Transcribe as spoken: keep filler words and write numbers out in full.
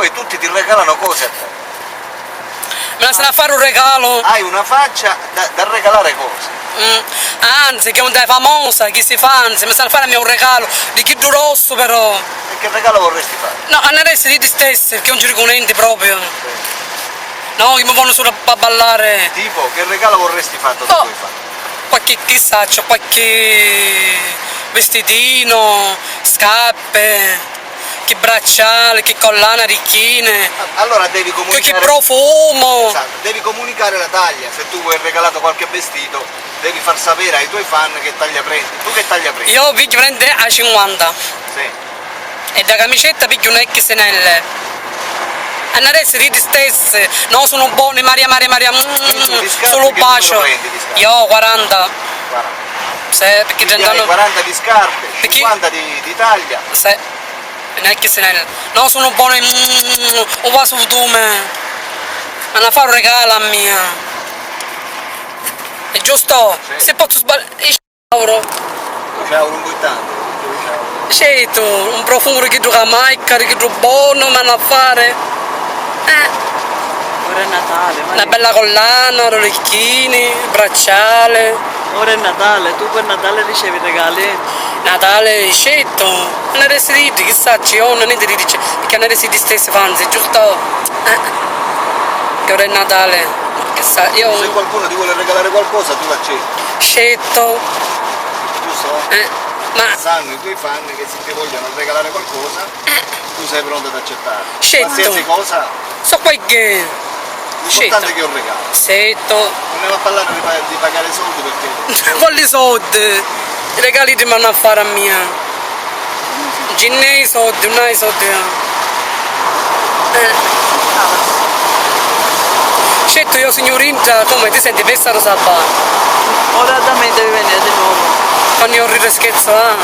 E tutti ti regalano cose a te. Mi lasciano a fare un regalo. Hai una faccia da, da regalare cose. Mm. Anzi, che un dai famosa, chi si fa, anzi, mi lasciano fare a me un regalo di chiddu rossu, però. E che regalo vorresti fare? No, hanno resto di stessi, perché non ci dico niente proprio. No, che mi vanno solo a ballare. Tipo, che regalo vorresti fare tu? Boh. Vuoi fare? Qualche, chi saccio, qualche vestitino, scarpe, che bracciale, che collana, ricchine, allora devi comunicare, che profumo. Esatto, devi comunicare la taglia. Se tu vuoi regalare qualche vestito, devi far sapere ai tuoi fan che taglia prendi. Tu che taglia prendi? Io vi prendo a cinquanta. Sì. E da camicetta pigghiu un X L. E adesso ridi stesse, no, sono buoni, Maria, Maria, Maria, mm, solo un bacio. Io quaranta. Quaranta. Sì, perché... Quindi hai quaranta di scarpe, perché cinquanta di, di taglia. Sì, un X L. No, sono buoni, mm, un vaso futume. Hanno a fare un regalo a mia. È giusto? Sì. Se posso sbagliare. Auro. C'è auro un tanto. Certo, un profumo di chiddu Jamaica, di chiddu buono, ma hanno a fare. Eh. Ora è Natale, ma... Una bella collana, orecchini, bracciale. Ora è Natale, tu per Natale ricevi regali? Natale, certo. Non è residiti, chissà, ci ho, non è di dice, perché non è residiti stessi, fanzi, giusto? Eh. Che ora è Natale, chissà, io... Se qualcuno ti vuole regalare qualcosa, tu l'accetti. Scelto. Giusto? Eh, ma sanno i tuoi fan che se ti vogliono regalare qualcosa, eh, tu sei pronto ad accettare. Scelto. Qualsiasi cosa. So quel che... L'importante è che è un regalo. Scelto. Non ne va a parlare di, pa- di pagare soldi perché... Quali soldi? I regali ti vanno a fare a mia. Ci n'hai i soldi, non hai i soldi, eh. Eh. Certo, io signorina, come ti senti, festa Rosalba? Ora da me devi venire di nuovo. Quando io rido e scherzo, ah.